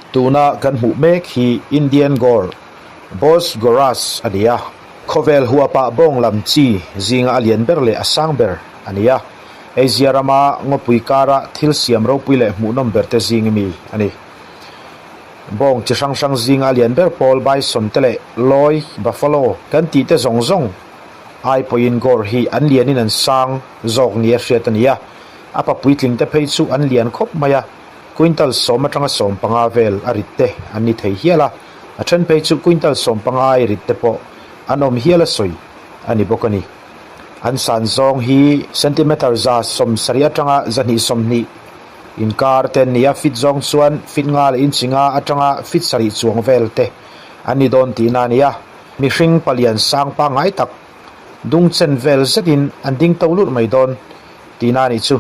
Tuna kan hmuh mek hi Indian Gaur, Bos gaurus, a ni a. Khawvel huapa bawng lam chi zinga a lian ber leh a sang ber a ni a. Asia rama ngawpui kara thil siam ropui leh hmuhnawm ber te zing mi a ni. Bawng chi hrang hrang zinga a lian ber pawl bison te leh lawi, buffalo, kan tih te zawng zawng ai pawhin gaur hi an lianin an sang zawk nia hriat a ni a. A pa puitling te phei chu an lian khawp mai a. Quintal sawm atanga 15 vel a rit te an ni thei hial a, a then phei chu quintal 15 ai rit te pawh an awm hial a sawi a ni bawk a ni. An san zawng hi centimeter 170 atanga 220 inkar te an ni a, feet zawng chuan feet nga leh inchi nga atanga feet sarih chuang vel te an ni dawn tihna a ni a, mihring palian sang pangngai tak dung chen vel zetin an ding to lurh mai dawn tihna a nih chu.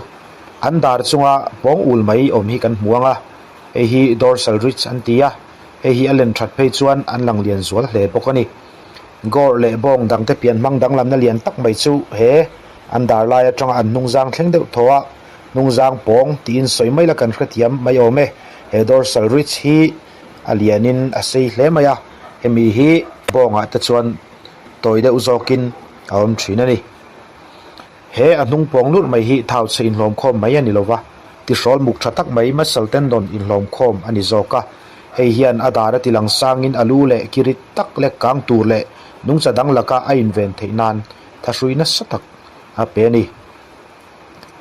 An dar chunga pawng ul mai awm hi kan hmu ang a, hei hi dorsal ridge an ti a, hei hi a len that phei chuan an lang lian zual hle bawk a ni. Gaur leh bawng dangte pian hmang danglamna lian tak mai chu he an dar lai atanga an hnungzang thleng deuh thaw a, hnungzang pawng tiin sawi mai la kan hrethiam mai awm e. He dorsal ridge hi a lianin a sei hle mai a, hemi hi bawngah te chuan tawi deuh zawkin a awm thin a ni. He a hnung pawng lurh mai hi thau chhe inhlawm khawm mai a ni lo va, tihrawl muk tha tak mai muscle tendon inhlawm khawm a ni zawk a. Hei hian a dar a ti lang sangin a lu leh ki rit tak lek kang tur leh nungcha dang laka a inven theih nan thahrui nasa tak a pe a ni.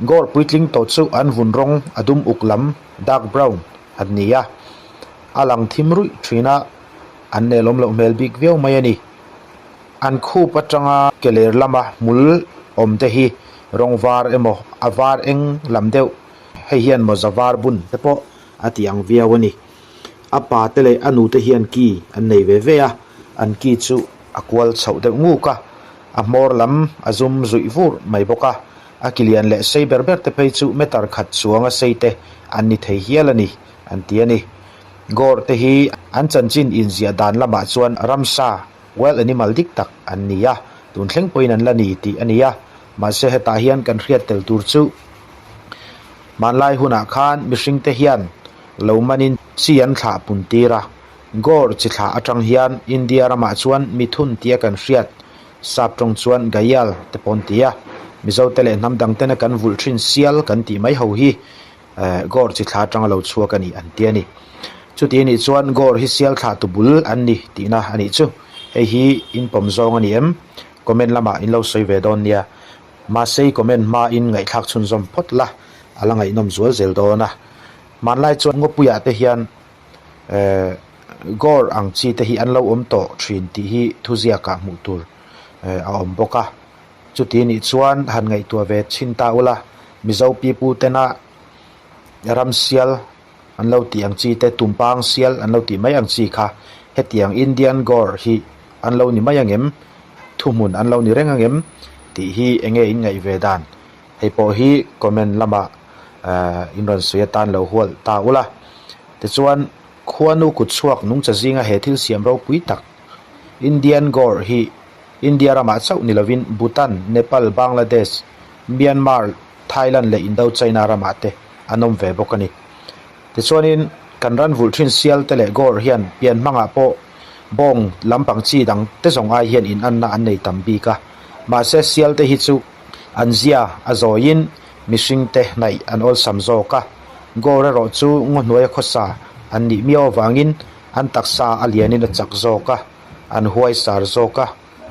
Gaur puitling tawh chu an vun rawng a dum uk lam, dark brown, an ni a, a lang thim ruih thin a, an nelawm loh hmel bik viau mai a ni. An khup atanga ke ler lama hmul awm te hi rawng var emaw a var eng lam deuh, hei hian mawza var bun te pawh a ti ang viau a ni. A pa te leh a nu te hian ki an nei ve ve a, an ki chu a kual chhoh deuh nguk a, a hmawr lam a zum zuih vur mai bawk a, a ki lian leh sei ber ber te phei chu meter khat chuanga sei te an ni thei hial a ni an ti a ni. Gaur te hi an chanchin inziah dan lamah chuan ramsa Wild animal dik tak an ni a, tun thleng pawhin an la ni tih a ni a, mahse hetah hian kan hriat tel tur chu hmanlai hunah khan mihringte hian lo manin chi an thlah pun tir a, Gaur chi thlah atang hian India ramah chuan mithun tia kan hriat sap tawng chuan Gayal te pawh an ti a, Mizote leh hnam dangtena kan vulh thin sial kan tih mai ho hi Gaur chi thla atanga lo chhuak a ni an ti a ni. Chuti anih chuan Gaur hi sial thlah tu bul an ni tihna a nih chu. Hei hi in pawm zawng a ni em? Comment lamah in lo sawi ve dawn nia. Mahse i comment hma in ngaihthlak chhunzawm phawt la, a la ngaihnawm zual zel dawn a. Hmanlai chuan Ngawpuiah te hian Gaur ang chi te hi an lo awm tawh thin tih hi thuziakah hmuh tur a awm bawk a. Chuti nih chuan han ngaihtuah ve chhin ta ula, Mizo pipu tena ram sial an lo tih ang chi te, tumpang sial an lo tih mai ang chi kha hetiang Indian Gaur hi an lo ni mai ang em? Thuhmun an lo ni reng ang em? Tih hi eng nge in ngaih ve dan? Hei pawh hi comment lamah in rawn sawi atan lo hual ta ula. Tichuan, khuanu kutchhuak nungcha zinga he thil siam ropui tak Indian Gaur hi India ramah chauh ni lovin Bhutan, Nepal, Bangladesh, Myanmar, Thailand leh Indo-China ramah te an awm ve bawk a ni. Tichuanin kan ran vulh thin sial te leh gaur hian pian hmangah pawh bawng lampang chi dang te zawng ai hian inanna an nei tam bik a. Mahse sial te hi chu an zia a zawiin mihring te hnaih an awlsam zawk a. Gaur erawh chu ngaw hnuaia khawsa an nih miau avangin an taksa a lianin a chak zawk a. an huai sar zawk a,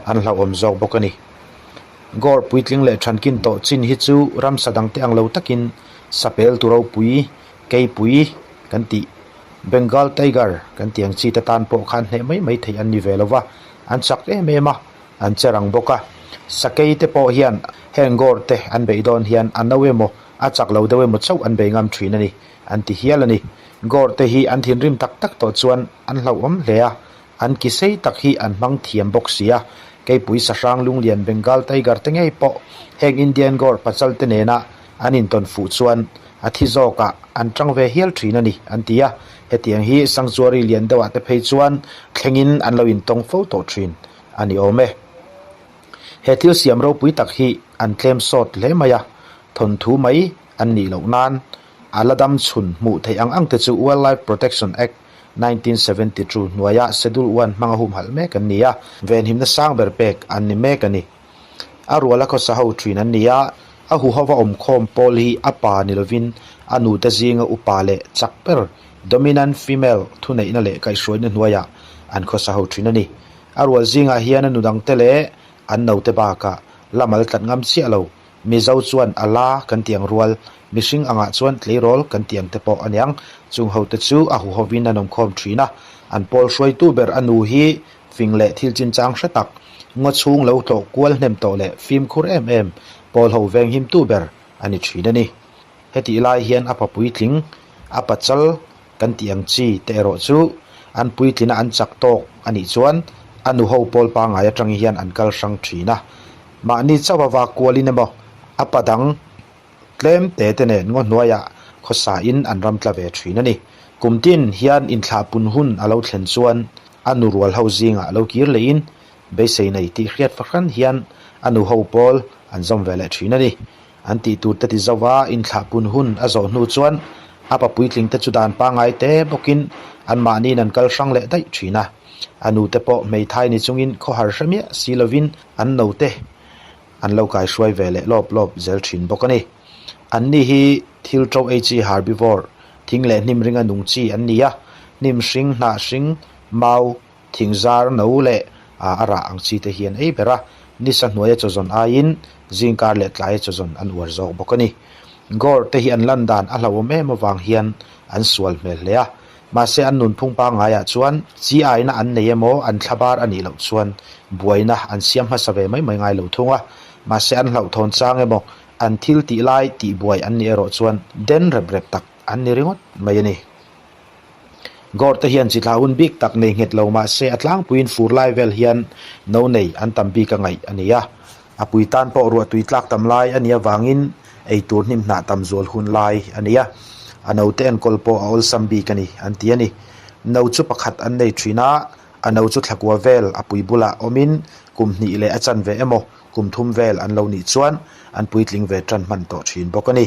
an hlauhawm zawk bawk a ni. Gaur puitling leh thankin tawh chin hi chu ramsa dangte ang lo takin sapel tu ropui, keipui kan tih, Bengal tiger kan tih ang chi te tan pawh khan hneh mai mai theih an ni ve lo va, an chak em em a, an che rang bawk a. Sakei te pawh hian heng gaur te an beih dawn hian a no emaw, a chak lo deuh emaw chauh an bei ngam thin a ni, an ti hial a ni. Gaur te hi an thinrim tak tak tawh chuan an hlauhawm hle a, An ki sei tak hi an hmang thiam bawk si a, keipui sahrang lunglian Bengal Tiger te ngei pawh heng Indian Gaur pachal te nena an intawn fuh chuan a thi zawkah an tang ve hial thin a ni an ti a, hetiang hi sanctuary lian deuhah te phei chuan thlengin an lo intawng fo tawh thin a ni awm e. He thil siam ropui tak hi an tlem sawt hle mai a, thawnthu mai an nih loh nan a la dam chhun hmuh theih ang ang te chu Wildlife Protection Act. 1972 hnuaia Schedule One hmanga humhalh mek an ni a, venhimna sang ber pek an ni mek a ni. A ruala khawsa ho thin an ni a, a huhova awmkhawm pawl hi a pa ni lovin a nute zinga upa leh chak ber, dominant female, thuneihna leh kaihhruaina hnuaiah an khawsa ho thin a ni. A rual zingah hian a nu dangte leh an note bakah la mal tlat ngam chiah lo. Mizo chuan a la kan ti ang rual, mihring angah chuan tleirawl kan ti ang te pawh a niang. Chung hote chu a huhovin an awmkhawm thin a, an pawl hruaitu ber a nu hi fing leh thil chinchang hre tak, ngaw chhung lo tlawh kual hnem tawh leh fimkhur em em pawl ho venghimtu ber a ni thin a ni. Hetih lai hian a pa puitling, a pachal kan tih ang chi te erawh chu an puitlina an chak tawk a nih chuan a nuho pawl pangngai atang hian an kal hrang thin a. Mahni chauh a vak kualin emaw a pa dang tlem te te nen ngaw hnuaiah khawsain an ram tla ve thin a ni. Kum tin hian inthlahpun hun a lo thlen chuan a nu rual ho zingah lo kir lehin beisei nei tih hriat fahran hian a nuho pawl an zawm ve leh thin a ni. An tih tur te ti zo va, inthlahpun hun a zawh hnu chuan a pa puitling te chu dan pangngai te bawkin anmahniin an kal hrang leh daih thin a. A nu te pawh hmeithai ni chungin khawhar hre miah si lovin an note an lo kaihruai ve leh lawp lawp zel thin bawk a ni. Anni hi thil to ei chi herbivore, thing leh hnim ringa nung chi an ni a, hnim hring, hnah hring, mau, Thing zar no leh a rah ang chi te hi an ei ber a, nisa hnuaia chaw zawn aiin zingkar leh tlaia chaw zawn an uar zawk bawk a ni. Gourd te hi an lan dan a hlauhawm em avang hian an sual hmel hle a, mahse an nunphung pangngaiah chuan chi aina an nei emaw an thlabar a nih loh chuan buaina an siam hmasa ve mai mai ngai lo thung a, mahse an hlauhthawn chang emaw an thil tih lai tihbuai an nih erawh chuan den rep rep tak an ni ringawt mai a ni. Gourd te hian chi thlah hun bik tak nei nghet lo mah se a tlangpuiin fur lai vel hian no nei an tam bik a ngaih a ni a. A pui tan pawh ruah tui tlak tam lai a nih avangin ei tur hnim hnah tam zual hun lai a ni a. A no te enkawl pawh a awlsam bik a ni an ti a ni. No chu pakhat an nei thin a, a no chu thlakua vel a pui bulah awmin kum hnih leh a chanve emaw kum thum vel an lo nih chuan an puitling ve tan hman tawh thin bawk a ni.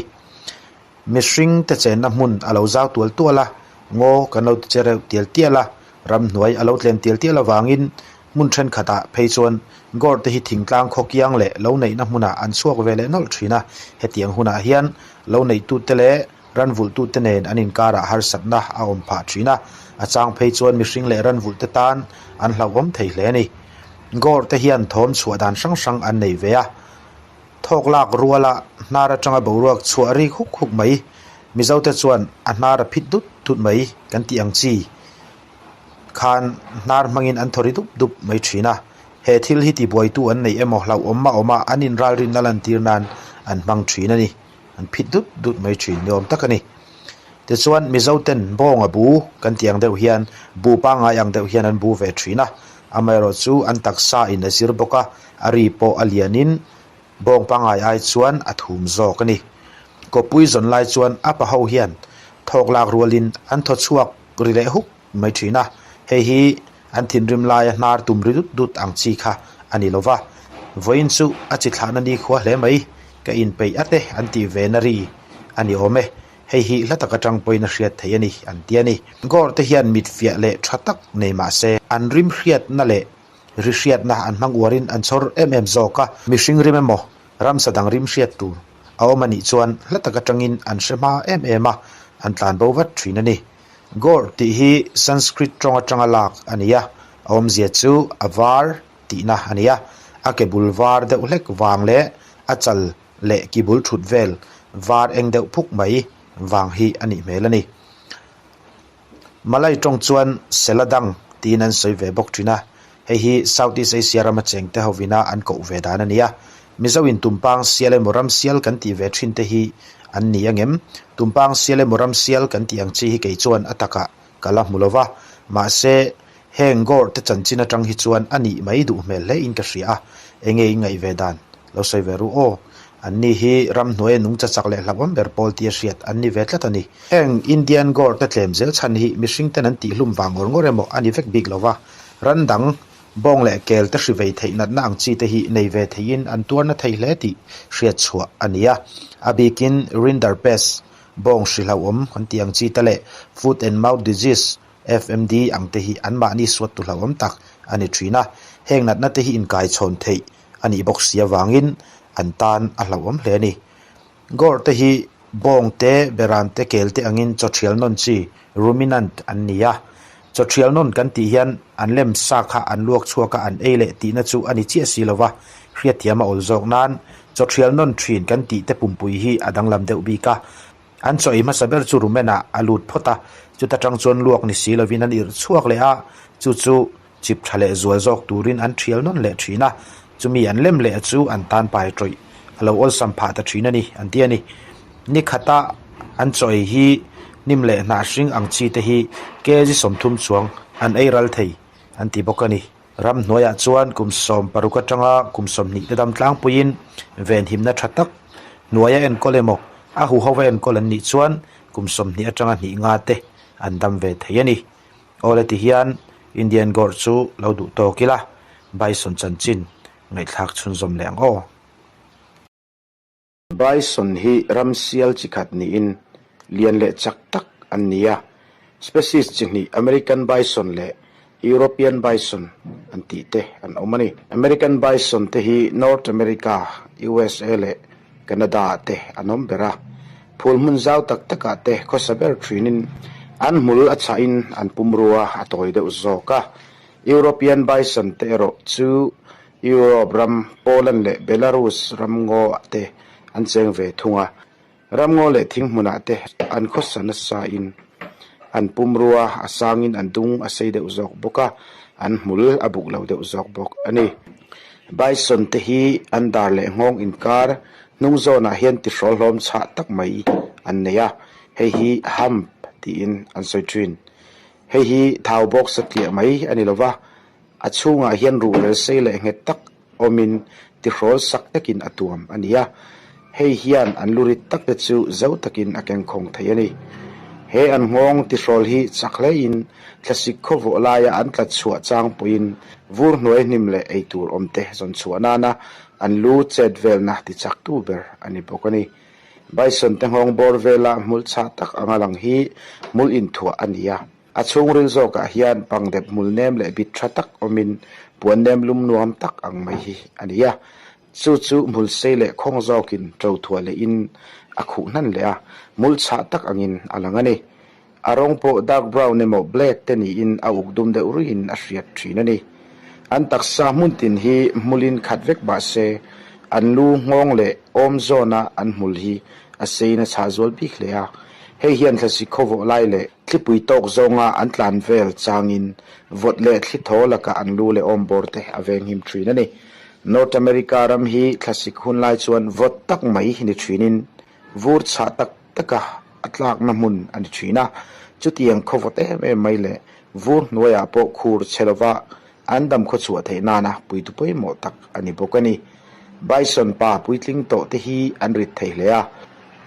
Mihring te chenna hmun a lo zau tual tual a, ngaw kan lo ti che reuh tial tial a, ramhnuai a lo tlem tial tial avangin hmun thenkhatah phei chuan gourd te hi thingtlang khawkiang leh lo neihna hmunah an chhuak ve leh nawlh thin a, hetiang hunah hian lo neihtute leh ranvulhtute nen an inkarah harsatna a awm phah thin a, a chang phei chuan mihring leh ranvulhte tan an hlauhawm thei hle a ni. Gourd te hian thawm chhuah dan hrang hrang an nei ve a. Thawk lak ruala hnar atanga boruak chhuah rik huk huk mai. Mizote chuan a hnar a phit dut dut mai kan tih ang chi khan hnar hmangin an thaw ri dup dup mai thin a. He thil hi tibuaitu an neih emaw hlauhawm a awm a, an inralrinna lantir nan an hmang thin a ni. An phit dut dut mai thin ni awm tak a ni. Tichuan Mizoten bawnga bu kan tih ang deuh hian bu pangngai ang deuh hian an bu ve thin a. Amaherawhchu an taksa in a zir bawk a, a ri pawh a lianin bawng pangngai ai chuan a thum zawk a ni. Kawppui zawn lai chuan a pa ho hian thawk lak rualin an thaw chhuak ri leh huk mai thin a, hei hi an thinrim laia hnar tum ri dut dut ang chi kha a ni lo va. Vawiin chu a chi thlahna nikhua hle mai, ka inpeih ate an tih ve na ri a ni awm e. Hei hi hla tak atang pawhin a hriat theih a ni an ti a ni. Gourd te hian mit fiah leh tha tak nei mah se an rim hriatna leh Ri hriatna an hmang uarin an chhawr em em zawk a, mihring rim emaw ramsa dang rim hriat tur a awm a nih chuan hla tak atangin an hre hma em em a, an tlan bo vat thin a ni. Gaur tih hi Sanskrit tawng atanga lak a ni a, a awmzia chu a var tihna a ni a, a ke bul var deuh hlek vang leh a chal leh ki bul thut vel var eng deuh phuk mai vang hi a nih hmel a ni. Malay tawng chuan Seladang tiin an sawi ve bawk thin a, hei hi South East Asia rama chengte hovina an koh ve dan a ni a. Mizo in Tumpang sial emaw ram sial kan tih ve thin te hi an ni angem? Tumpang sial emaw ram sial kan tih ang chi hi kei chuan a takah ka la hmu lo va, mahse heng gourd te chanchin atang hi chuan a nih mai duh hmel hle in ka hria a, enge in ngaih ve dan lo sawi ve ru aw. Anni hi ramhnuaia nungcha chak leh hlauhawm ber pawl tia hriat an ni ve tlat a ni. Heng Indian Gourd te tlem zel chhan hi mihring ten an tihhlum vang ngawr ngawr emaw a ni vek bik lo va, ran dang, bawng leh kel te hri vei theih natna ang chi te hi nei ve theiin an tuar na thei hle tih hriat chhuah a ni a. A bikin Rinderpest, bawng hri hlauhawm kan tih ang chi te leh Foot and Mouth Disease. FMD ang te hi anmahni suattu hlauhawm tak a ni thin a, heng natna te hi inkaichhawn theih a nih bawk si avangin an tan a hlauhawm hle a ni. Gourd te hi bawng te, beran te, kel te angin chaw thial nawn chi, ruminant, an ni a. Chaw thial nawn kan tih hian an lem sa kha an luak chhuak a, an ei leh tihna chu a ni chiah si lo va, hriatthiam a awl zawk nan chaw thial nawn thin kan tih te pumpui hi a danglam deuh bik a. An chaw ei hmasa ber chu rumen ah a lut phawt a, chuta tang chuan luak ni si lovin an irh chhuak leh a, chu chu Chip tha leh zual zawk turin an thial nawn leh thin a, chumi an lem leh chu an tan pai tawih a lo awlsam phah ta thin a ni, an ti a ni. Ni khata an chaw ei hi hnim leh hnah hring ang chi te hi kg 30 chuang an ei ral thei an ti bawk a ni. Ramhnuaiah chuan kum 16 atanga kum 20 te dam tlangpuiin venhimna tha tak hnuaia enkawl emaw a huhova enkawl an nih chuan kum 20 atanga hnih nga te an dam ve thei a ni. Awle ti hian Indian Gourd chu lo duh tawk ila, Bison chanchin ngaihthlak chhunzawm leh ang aw. Bison hi ramsial chi khat niin lian leh chak tak an ni a, species chi hnih American Bison leh European Bison an tih te an awm a ni. American Bison te hi North America, USA leh Canada ah te an awm ber a, phul hmun zau tak takah te khawsa ber thinin an hmul a chhahin an pumrua a tawi deuh zawk a. European bison te erawh chu Europe ram, Poland leh Belarus ram ngaw ah te an cheng ve thung a, ram ngaw leh thing hmunah te an khawsa nasa in an pumrua a sangin an dung a sei deuh zawk bawk a, an hmul a buk lo deuh zawk bawk a ni. Bison te hi an dar leh nghawng inkar hnung zawnah hian tihrawl hlawm chhah tak mai an nei a, hei hi hump tiin an sawi thin. Hei hi thau bawk satliah mai a ni lova, a chhungah hian ruhrel sei leh nghet tak awmin tihrawl sak takin a tuam a ni a, hei hian an lu rit tak te chu zo takin a kengkhawng thei a ni. He an nghawng tihrawl hi chak hlein thlasik khawvawh laia an tlat chhuah chang pawhin vur hnuai hnim leh ei tur awm te zawn chhuah nana an lu chet velna ti chak tu ber a ni bawk a ni. Bison te nghawng bawr vela hmul chhah tak anga lang hi hmul inthuah a ni a. A chhungril zawkah hian pangdep hmul nem leh bit tha tak awmin puan nem lum nuam tak ang mai hi a ni a. Chu chu hmul sei leh khawng zawkin to thuah lehin a khuh hnan leh a, hmul chhah tak angin a lang a ni. A rawng pawh dark brown emaw black te niin a uk dum deuh ruiin a hriat thin a ni. An taksa hmun tin hi hmulin khat vek mah se, an lu nghawng leh awm zawna an hmul hi a seiin a chhah zual bik hle a. Hei hian thlasik khawvawh lai leh thlipui tawk zawnga an tlan vel changin vawt leh thli thaw lakah an lu leh awm bawr te a venghim thin a ni. North America ram hi thlasik hun lai chuan vawt tak mai ni thinin vur chhah tak taka a tlakna hmun a ni thin a. Chutiang khawvawt em em mai leh vur hnuaiah pawh khur chhe lova an dam khawchhuah theih nana puitu pawimawh tak a ni bawk a ni. Bison pa puitling tawh te hi an rit thei hle a,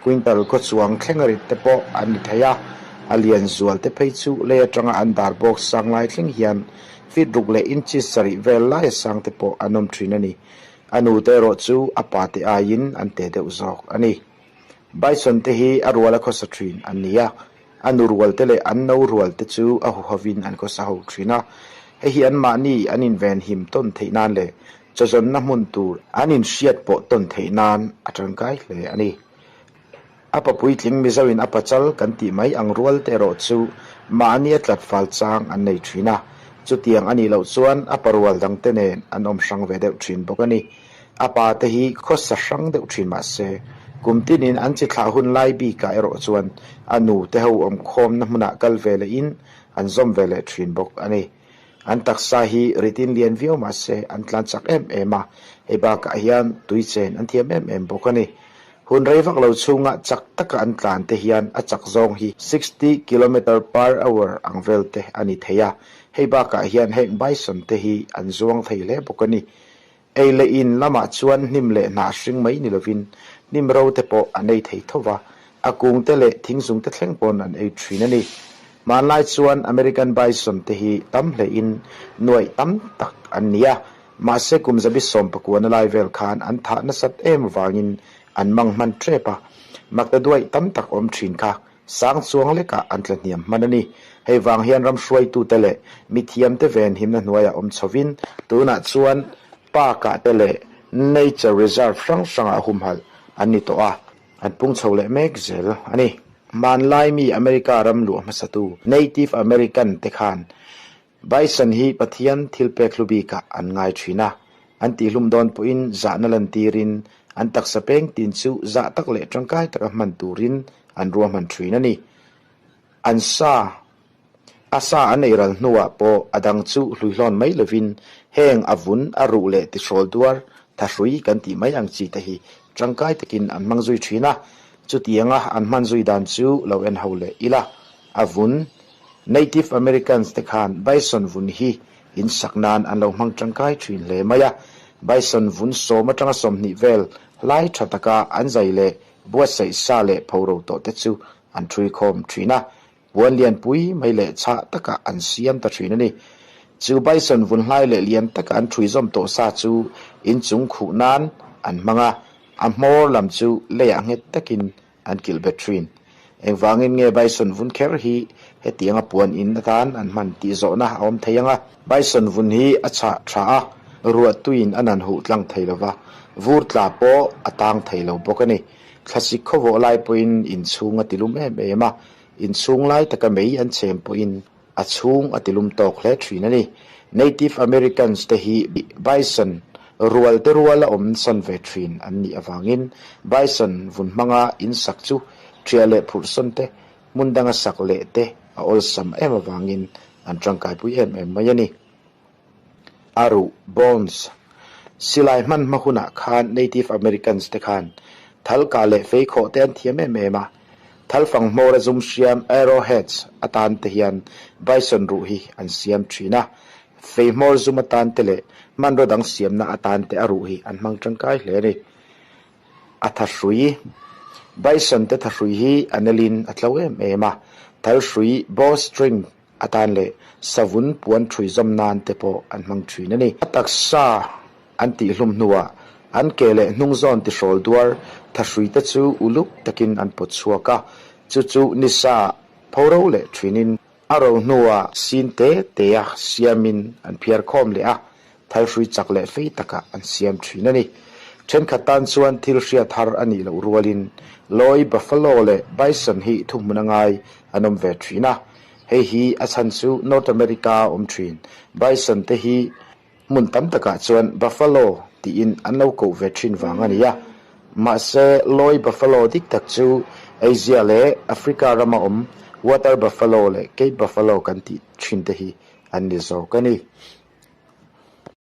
quintal khawchuang thleng a rit te pawh an ni thei a, a lian zual te phei chu lei atanga an dar bawk sang lai thleng hian feet ruk leh inches sarih vel laia sang te pawh an awm thin a ni. A nu te erawh chu a pa te aiin an te deuh zawk a ni. Bison te hi a ruala khawsa thin an ni a, a nu rual te leh an no rual te chu a huhovin an khawsa ho thin a. Hei hi anmahni an invenhim tawn theih nan leh chawzawnna hmun tur an inhriat pawh tawn theih nan a tangkai hle a ni. A pa puitling Mizoin a pachal kan tih mai ang rual te erawh chu mahni a tlat fal chang an nei thin a, chutiang a nih loh chuan a pa rual dangte nen an awm hrang ve deuh thin bawk a ni. A pa te hi khawsa hrang deuh thin mah se, kum tinin an chi thlah hun lai bikah erawh chuan a nu te ho awmkhawmna hmunah kal ve lehin an zawm ve leh thin bawk a ni. An taksa hi ritin lian viau mah se an tlan chak em em a, hei bakah hian tui chen an thiam em em bawk a ni. Hun rei vak lo chhunga chak taka an tlan te hian a chak zawng hi 60 kilometer per hour ang vel te a ni thei a, hei bakah hian heng bison te hi an zuang thei hle bawk a ni. Ei leh in lamah chuan hnim leh hnah hring mai ni lovin hnim ro te pawh an ei thei tho va, a kung te leh thingzung te thleng pawn an ei thin a ni. Hmanlai chuan American bison te hi tam hlein nuaih tam tak an ni a, mahse kum zabi 19 na lai vel khan an thah nasat em avangin an mang hman tep a, maktaduaih tam tak awm thin kha. Sang chuang lekah an tla hniam hman a ni. Hei vang hian ram hruaitute leh mithiamte venhimna hnuaiah awm chhovin tunah chuan park-ah te leh nature reserve hrang hrangah humhalh an ni tawh a, an pung chho leh mek zel a ni. Hmanlai mi America ram luah hmasatu Native American te khan Bison hi Pathian thil pek hlu bikah an ngai thin a, an tihhlum dawn pawhin zahna lantirin an taksa peng tin chu zah tak leh tangkai taka hman turin an ruahman thin a ni. An sa a sa an ei ral hnuah pawh a dang chu hluihlawn mai lovin heng a vun a ruh leh tihrawl duar thahrui kan tih mai ang chi te hi tangkai takin an hmang zui thin a, chutianga an hman zui dan chu lo en ho leh ila a vun Native Americans te khan bison vun hi in sak nan an lo hmang tangkai thin hle mai a. Bison vun sawm atanga 20 vel hlai tha taka an zai leh buatsaih sa leh phoro tawh te chu an thui khawm thin a, puan lian pui mai leh chhah takah an siam ta thin a ni. Chu bison vun hlai leh lian taka an thui zawm tawh sa chu inchung khuh nan an hmang a, a hmawr lam chu leiah nghet takin an kilh bet thin. Engvangin nge bison vun kher hi hetianga puan in atan an hman tih zawhna a awm thei ang a? Bison vun hi a chhah tha a, ruah tuiin a nan huh tlang thei lo va, vur tla pawh a tang thei lo bawk a ni. Thlasik khawvawh lai pawhin inchhung a tilum em em a, inchhung lai taka mei an chhem pawhin A chhung a tilum tawk hle thin a ni. Native Americans te hi bison rual te ruala awm san ve thin an nih avangin bison vun hmanga in sak chu ṭhiah leh phurhsawn te, hmun danga sak leh te a awlsam em avangin an tangkaipui em em mai a ni. A ruh, bones, silai hman hma hunah khan Native Americans te khan thal kah leh fei khawh te an thiam em em a. Thal fang hmawr a zum hriam, arrowheads, atan te hian bison ruh hi an siam thin a. Fei hmawr zum atan te leh hmanraw dang siamna atan te a ruh hi an hmang tangkai hle a ni. A thahrui, Bison te thahrui hi a nelin a tlo em em a. Thal hrui, bowstring, atan leh savun puan ṭhui zawm nan te pawh an hmang ṭhin a ni. A taksa an tihhlum hnuah an ke leh hnung zawn tihrawl duar thahrui te chu uluk takin an pawt chhuak a, chu chu nisa phoro leh ṭhinin a ro hnuah sin te tea siamin an phiar khawm leh a, Thalhrui chak leh fei takah an siam thin a ni. Thenkhat tan chuan thil hriat har a nih loh rualin Lawi, Buffalo leh Bison hi thuhmun a ngai an awm ve thin a. Hei hi a chhan chu North America a awm thin. Bison te hi hmun tam takah chuan Buffalo tiin an lo koh ve thin vang a ni a. Mahse, Lawi Buffalo dik tak chu Asia leh Africa rama awm Water Buffalo leh Cape Buffalo kan tih thin te hi an ni zawk a ni.